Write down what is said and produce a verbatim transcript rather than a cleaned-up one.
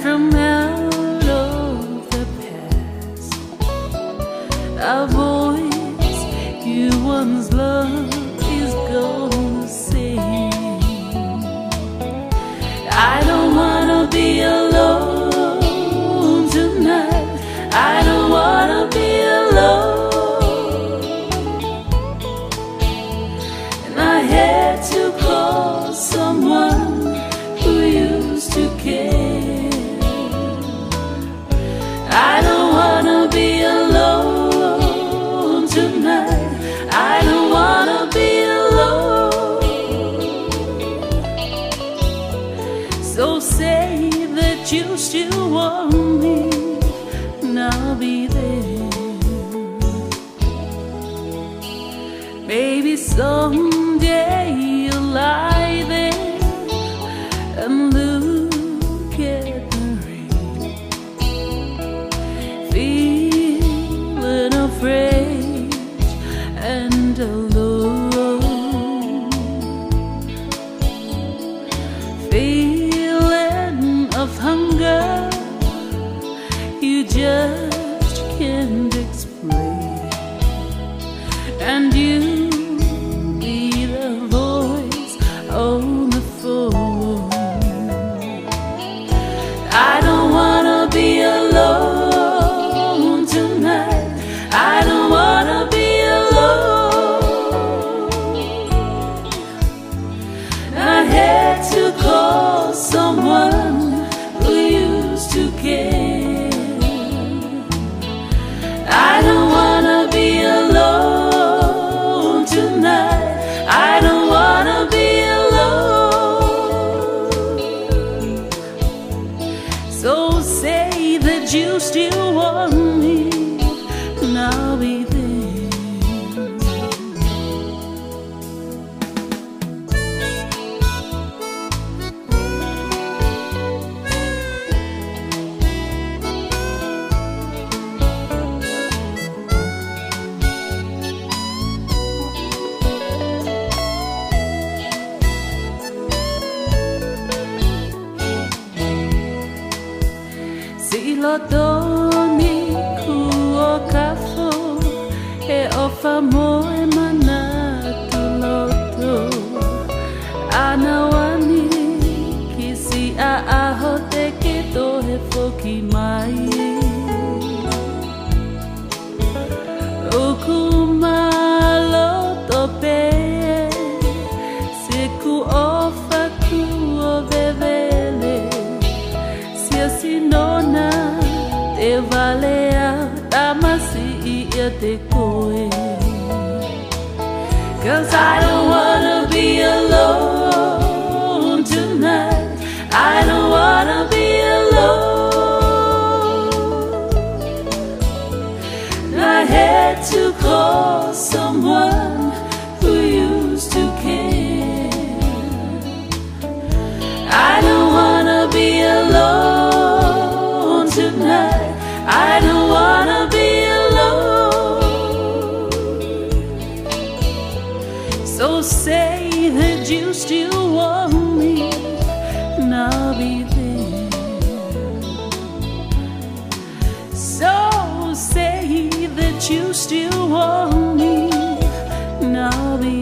From out of the past, a voice you once loved is gonna say, "I don't wanna be alone tonight. I don't wanna be alone." And I had to call someone who used to care. I don't wanna be alone tonight. I don't wanna be alone. So say that you still want me, and I'll be there. Maybe someday you'll lie there and look at the rain, feeling afraid and alone, feeling of hunger you just can't explain. And you be the voice on the phone. I don't wanna be alone tonight. I don't wanna be alone. I had to call someone who used to care. I don't wanna be alone tonight. I don't wanna be alone. So say that you still want me, and I'll be there. Siʻi loto ni kuo kafo, he ʻofa mo e manatu loto. ʻAna wani ki siʻa ʻaho te ke toe foki mai. ʻOku ma loto pē, siʻeku ʻofa kuo vevele. Siʻa sino na te vale ʻa tamasiʻi ʻiate koe. 'Cause I don't wanna be alone tonight. I don't wanna be alone. I had to call someone who used to care. I don't wanna be alone tonight. I don't wanna be alone. So say that you still want me, and I'll be there. So say that you still want me, and I'll be